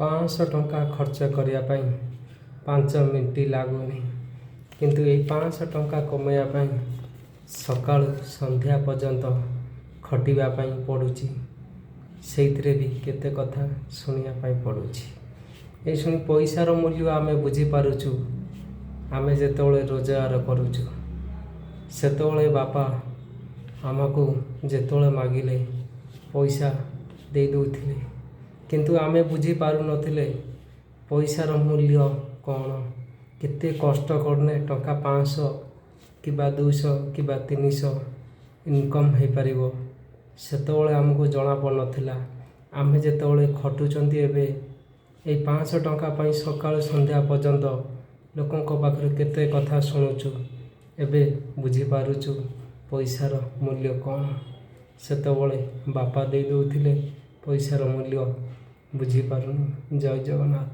500 ଟଙ୍କା ଖର୍ଚ୍ଚ କରିବା ପାଇଁ 5 ମିନିଟ୍ ଲାଗୁନି, କିନ୍ତୁ ଏଇ 500 ଟଙ୍କା କମେଇବା ପାଇଁ ସକାଳୁ ସନ୍ଧ୍ୟା ପର୍ଯ୍ୟନ୍ତ ଖଟିବା ପାଇଁ ପଡ଼ୁଛି। ସେଇଥିରେ ବି କେତେ କଥା ଶୁଣିବା ପାଇଁ ପଡ଼ୁଛି। ଏଇ ଶୁଣି ପଇସାର ମୂଲ୍ୟ ଆମେ ବୁଝିପାରୁଛୁ। ଆମେ ଯେତେବେଳେ ରୋଜଗାର କରୁଛୁ, ସେତେବେଳେ ବାପା ଆମକୁ ଯେତେବେଳେ ମାଗିଲେ ପଇସା ଦେଇ ଦେଉଥିଲେ, କିନ୍ତୁ ଆମେ ବୁଝିପାରୁନଥିଲେ ପଇସାର ମୂଲ୍ୟ କ'ଣ, କେତେ କଷ୍ଟ କଲେ ଟଙ୍କା 500 କିମ୍ବା 200 କିମ୍ବା 300 ଇନକମ୍ ହେଇପାରିବ। ସେତେବେଳେ ଆମକୁ ଜଣାପଡ଼ୁନଥିଲା। ଆମେ ଯେତେବେଳେ ଖଟୁଛନ୍ତି ଏବେ ଏଇ 500 ଟଙ୍କା ପାଇଁ ସକାଳୁ ସନ୍ଧ୍ୟା ପର୍ଯ୍ୟନ୍ତ ଲୋକଙ୍କ ପାଖରୁ କେତେ କଥା ଶୁଣୁଛୁ, ଏବେ ବୁଝିପାରୁଛୁ ପଇସାର ମୂଲ୍ୟ କ'ଣ। ସେତେବେଳେ ବାପା ଦେଇ ଦେଉଥିଲେ, ପଇସାର ମୂଲ୍ୟ ବୁଝିପାରୁନୁ। ଜୟ ଜଗନ୍ନାଥ।